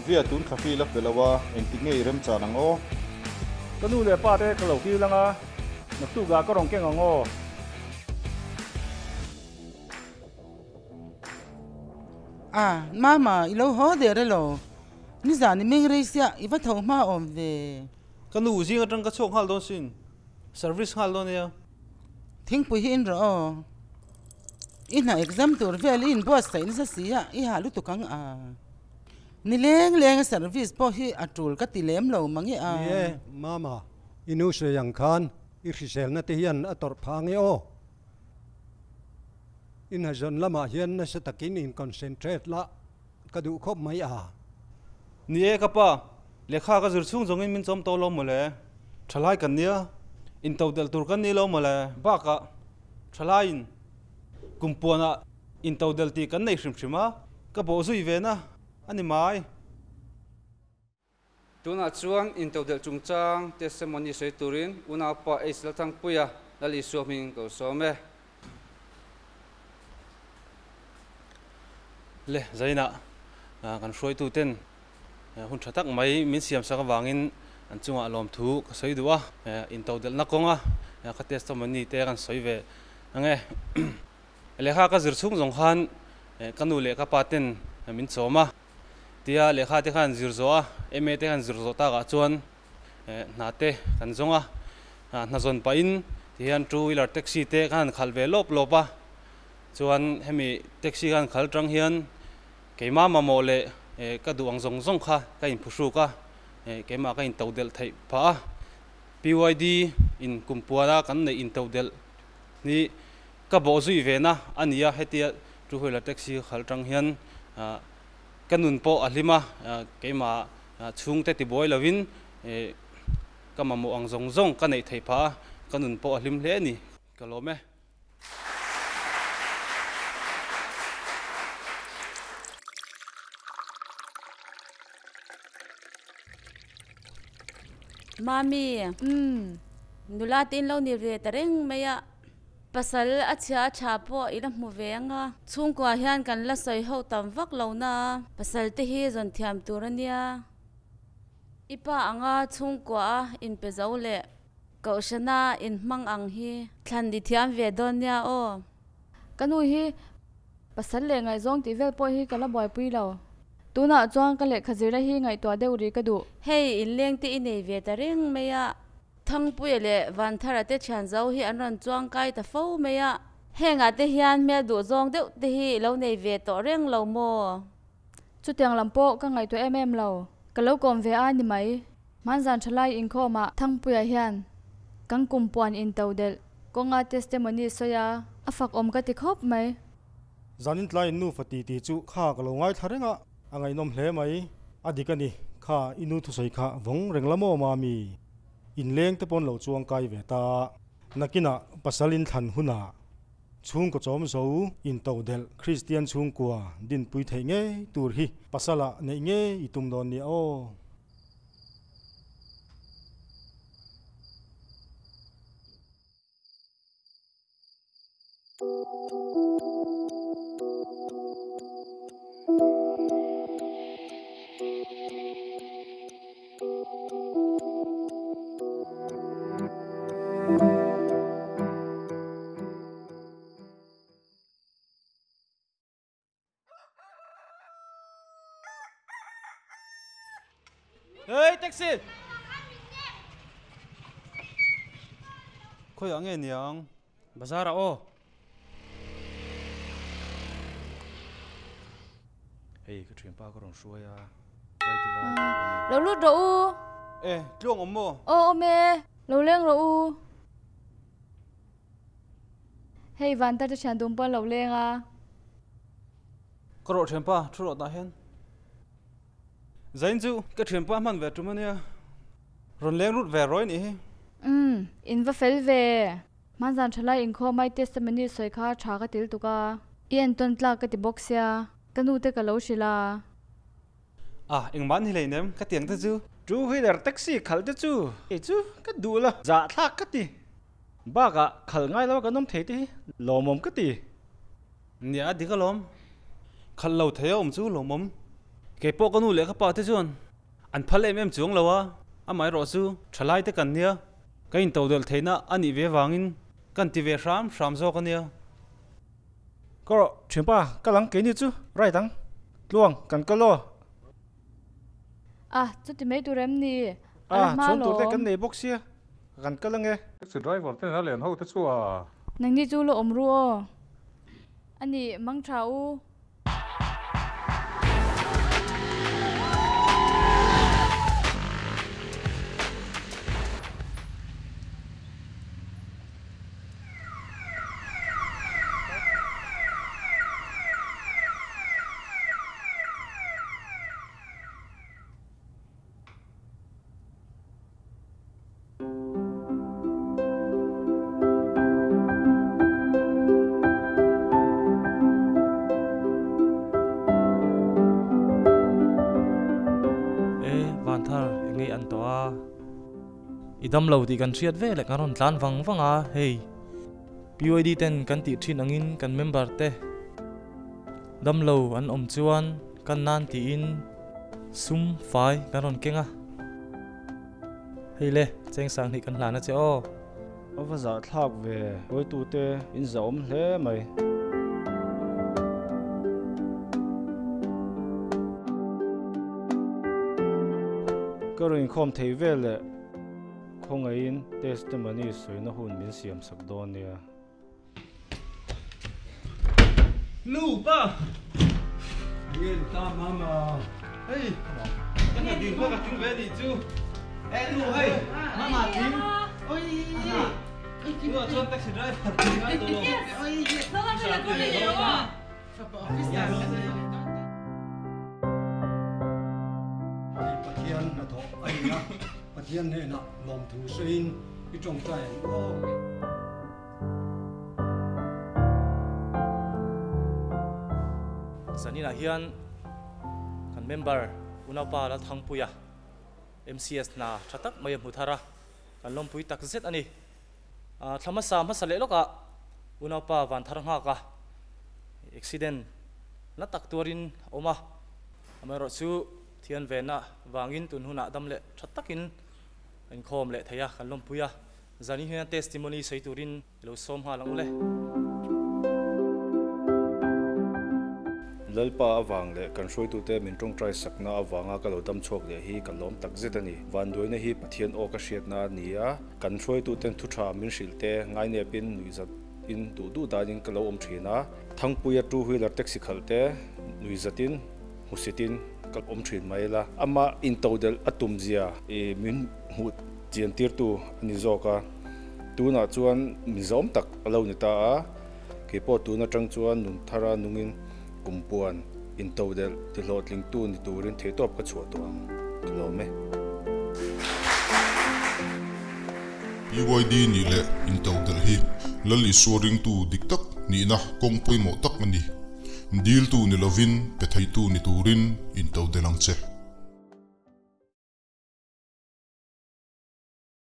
Via tun thla fee la pe lo a, engtik nge i remchan ang aw? Ka nu leh pa te ka lo kil ang a, naktuk ah ka rawn keng ang aw. A, Mama, i lo haw der elaw? Nizan i meng rei sia, i va tho hma awm ve. Ka nu zing atang ka chhuak nghal dawn sin, service nghal dawn nia. Thingpui hi in rawh aw. I hna exam tur vel i inbuatsaih nasa si a, i hah lutuk ang a. Ni leng leng a service pawh hi a tul ka ti lem lo mange a. Ni e, Mama, i nu sawi ang khan i hriselna te hian a tawrh phah ange aw. I hnazawn lamah hian nasa takin in concentrate la ka duh khawp mai a. Ni e ka pa, lehkha ka zir chhung zawngin min chawm tawh lo mawle. Thalai kan nia, intodelh tur kan ni lo mawle. Bakah thalaiin kum puanah intodelh tih kan nei hrim hrim a, ka bawh zui ve na a ni mai. Tunah chuan intodelh chungchang testimony sawi turin unaupa Ace Lalthangpuia Lal Isua hmingin ka usawm e. Le Zainah kan hruaituten hun tha tak mai min siamsak avangin an chungah lawmthu ka sawi duh a, intodelhna kawnga ka testimony te kan sawi ve ang e. Lehkha ka zir chhung zawng khan ka nu leh ka pa ten min chawm a. Tia lehkha te khan zir zawh a, MA te khan zir zawh takah chuan hna te kan zawng a, hna zawn pahin tihian two wheeler taxi te khan han khalh ve lawp lawp a, chuan hemi taxi khan khal tang hian keimah mamawh leh ka duh ang zawng zawng kha ka inphuhruk a, keimah ka into delh theih phah a, PYD in kumpuana kan neih into delh hi ka bawh zui ve na a ni a, hetia two wheeler taxi khalh tang hian ka nun pawh a hlim a, keimah chhungte tibuai lovin ka mamawh ang zawng zawng ka neih theih phah a, ka nun pawh a hlim hle a ni, ka lawm e. Mami, nula te in lo ni ve ta reng mai a. Pasal a chhia a tha pawh i la hmu ve ang a. Chhungkua hian kan la sawi ho tam vak lo na a, pasal te hi zawn thiam tur a nia. I pa anga chhungkua a inpe zo leh Kohhrana inhmang ang hi thlan i thiam ve dawn nia aw. Ka nu hi pasal leh ngaihzawng tih vel pawh hi ka la buaipui lo. Tunah chuan ka lehkha zirna hi ngaihtuah deuh rih ka duh. Hei inleng te i nei ve ta reng mai a. Thangpuia leh Vanthara te thian zo hi an rawn chuang kai ta fo mai a. Hengah te hian hmel duh zawng deuh te hi i lo nei ve tawh reng lo maw? Chutiang lam pawh ka ngaihtuah em em lo. Ka lo kawm ve a ni mai. Hmanzan thalai inkhawmah Thangpuia hian kan kum puan in to delh kawnga testimony sawi a, a fak awm ka ti khawp mai. Zanin tlaiin nufa titi chu kha ka lo ngaithla reng a, a ngaihnawm hle mai. A dik a ni, kha i nu thusawi kha vawng reng la maw Mami? Inleng te pawn lo chuang kai ve ta. Nakinah pasal in thlan hunah chhungkaw chawm zo into delh Kristian chhungkua dinpui theih ngei tur hi pasalah neih ngei i tum dawn nia aw. Hey taxi! Khawiah nge niang? Bazar ah aw. Hei ka thianpa ka rawn hruai a. Lo lut rawh u. E, tluang awm maw? Aw awm e, lo leng rawh u. Hei Vanta te thian dum pawh an lo leng a. Ka rawh thianpa, thu rawh tah hian. Zain chu ka thianpa hman ve tum ania, rawn leng rut ve rawi nih hi. Umm, in va fel ve. Hmanzan thalai inkhawm ai testimony sawi kha tha ka til tuk a, i entawn tlak ka ti bawk sia, ka nu te ka lo hrilh a. Ah, engmah ni hlei nem, ka tiang te chu. Two wheeler taxi khalh te chu kei chu ka duh la, zahthlak ka ti. Bakah khalh ngai lo kan awm thei te hi lawmawm ka ti. Nia, dik alawm. Khalh lo thei a awm chu lawmawm. Kei pawh ka nu leh ka pa te chuan an phal em em chuang lo a, amaherawh chu thalai te kan nia, ka intodelh theihna a nih ve vangin kan ti ve hram hram zawk a nia. Ka rawh thianpa ka lang keini chu right ang, tluang kan kal aw. A, chuti mai tur em ni? A la hma chuan tur te lawm. kan nei bawk sia, kan kal ange. Taxi driver te nen a len ho te chu a. Nangni chu la awm ru aw. A nih, mang tha u. E, Vanthar, i ngei an tawh a. I dam lo tih kan hriat ve leh kan rawn tlan vang vang a, hei PYD ten kan tih thin angin kan member te dam lo an awm chuan kan nan tiin sum fai kan rawn keng a. Hei le, cheng sang hnih kan hlan a che aw. A va zah thlak ve, hruaitute in zahawm hle mai. Ka rawn inkhawm thei vel leh khawngaihin testimony sawina hun min siam sak dawn nia. Nu pa! Nge ni ta mama? Hei, ka hna dil kha ka tling ve anih chu. E nu hei, mama tling. Oi! Tunah chuan taxi driver tling ngai tawh lo. Hei Pathian hnathawh a ni a, Pathian hnenah lawmthu sawiin i tawngtai ang aw. Zaninah hian kan member Unaupa Lalthangpuia MCS hna tha tak mai a hmu thar a, kan lawmpui tak zet a ni. Thla hmasa hmasa leh lawkah Unaupa van thar nghak a, accident na tak tuarin a awm a, amaherawh chu thian venna vangin tun hunah dam leh tha takin a inkhawm leh thei a, kan lawmpui a. Zanin hian testimony sawi turin i lo sawm nghal ang u le. Lalpa avang leh kan hruaitute min tawngtai sakna avanga ka lo dam chhuak leh hi ka lawm tak zet a ni. Vanduaina hi Pathian aw ka hriatna a ni a, kan hruaituten thu tha min hrilh te ngainepin nuihzat in duh duh danin ka lo awm thin a. Thangpuia two wheeler taxi khalh te nuihzatin hmusitin ka awm thin mai la. Amah intodelh a tumzia i min hmuh Chiantirtu a ni zawk a, tunah chuan mi zawm tak a lo ni ta a, kei pawh tun atang chuan nun thara nungin kumpuan intodelh tihlawhtlingtu ni turin theihtawp ka chhuah tawh ang, ka lawm e. PYD nih leh intodelh hi Lal Isua ringtu dik tak nihna kawng pawimawh tak a ni. Diltu ni lovin pe theitu ni turin intodelh ang che.